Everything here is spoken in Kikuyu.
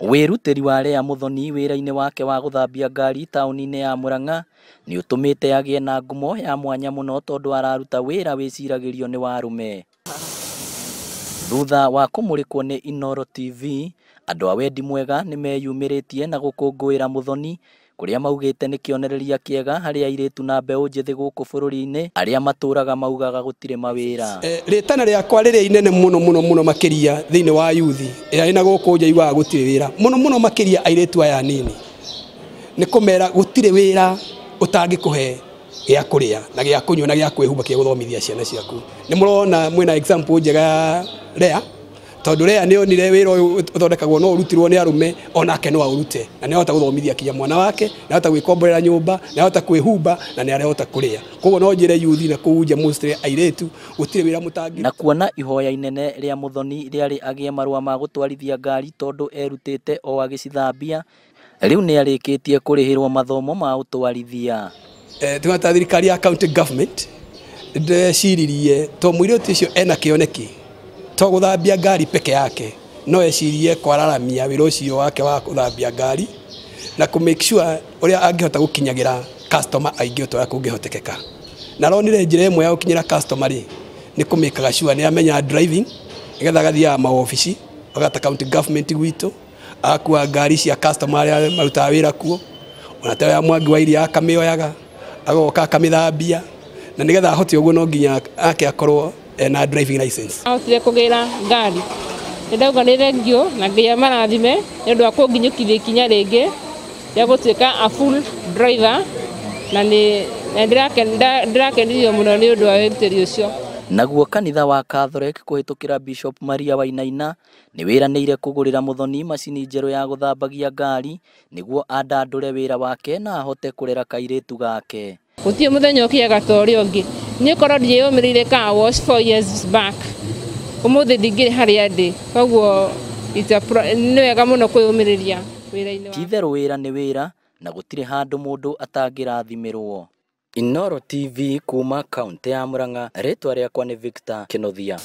Wĩrutĩri wa Leah Muthoni wĩra-inĩ wake wa gũthambia ngari taũni-inĩ ya Murang'a nĩ ũtũmĩte agĩe na ngumo ya mwanya mũno tondũ araruta wĩra wĩciragĩrio nĩ wa arũme. Thutha wa kũmũrĩkwo nĩ Inooro TV, andũ a wendi mwega nĩ meyumĩrĩtie na gũkũngũĩra Muthoni kũrĩa maugĩte nĩ kĩonereria kĩega harĩ airĩtu na mbeũ njĩthĩ gũkũ bũrũri-inĩ arĩa matũraga maugaga gũtirĩ mawĩra. Rĩtana rĩakwa rĩrĩa inene mũno mũno mũno makĩria thĩinĩ wa yuthi ĩrĩa ĩna gũkũ nja yugaga gũtirĩ wĩra mũno mũno makĩria airĩtu aya anini nĩ kũmera gũtirĩ wĩra ũtangĩkũhe gĩa kũrĩa na gĩa kũnyua na gĩa kwĩhumba kĩa gũthomithia ciana ciaku. Nĩ mũrona mwĩna example njega ya Leah, tondũ Leah nĩ onire wĩra ũyũ ũthondekagwo no ũrutirwo nĩ arũme, onake no aũrute na nĩ ahota gũthomithia kinya mwana wake, nĩ ahota gwĩkomborera nyũmba, nĩ ahota kwĩhumba na nĩ arahota kũrĩa. Koguo no njĩre yuthi na kũu nja mostly airĩtu gũtirĩ wĩra mũtangĩ. Na kuona ihoya inene rĩa Muthoni rĩarĩ agĩe marũa ma gũtwarithia ngari tondũ erutĩte o agĩcithambia, rĩu nĩ arĩkĩtie kũrĩhĩrwo mathomo ma ũtwarithia. Tũgata thirikari ya county government ndeciririe to mũirĩtu ũcio ena kĩoneki to gũthambia ngari peke yake, no ecirie kwararamia wĩra ũcio wake wa gũthambia ngari na kũ make sure ũrĩa angĩhota gũkinyagĩra customer aingĩ ũrĩa kũngĩhotekeka. Na aronire njĩra ĩmwe ya gũkinyĩra customer rĩ nĩ kũmĩkaga sure nĩ amenya driving nĩgetha agathiaga mawobici agata county government gwitũ agakua ngari cia customer arĩa marutaga wĩra kuo, ona ta ya Mwangi wa Iria akamĩoyaga agoka akamĩthambia, na nĩgetha ahote ũguo no nginya ake akorwo ena driving license. Ahotire kũgĩra ngari, nĩ ndauga nĩ thengio na Ngai amarathime nĩ ũndũ wa kũnginyũkithia ikinya rĩngĩ rĩa gũtuĩka a full driver, na nĩ ndĩrakenirio mũno nĩ ũndũ wa wĩrutĩri ũcio. Naguo kanitha wa Catholic kũhĩtũkĩra Bishop Maria Wainaina nĩ wĩranĩire kũgũrĩra Muthoni macini njerũ ya gũthambagia ngari nĩguo andandũre wĩra wake na ahote kũrera kairĩtu gake. Gũtirĩ mũthenya ũkĩaga ta ũrĩa ũngĩ. Niĩ korwo ndiĩyũmĩrĩire car wash 4 years back, ũmũthĩ ndingĩrĩ harĩa ndĩ. Koguo nĩ wega mũno kwĩyũmĩrĩria wĩra-inĩ waku. Ti-itherũ wĩra nĩ wĩra na gũtirĩ handũ mũndũ atangĩrathimĩrwo. Inooro TV kuma kaunti ya Murang'a, rĩtwa rĩakwa nĩ Victor Kĩnuthia.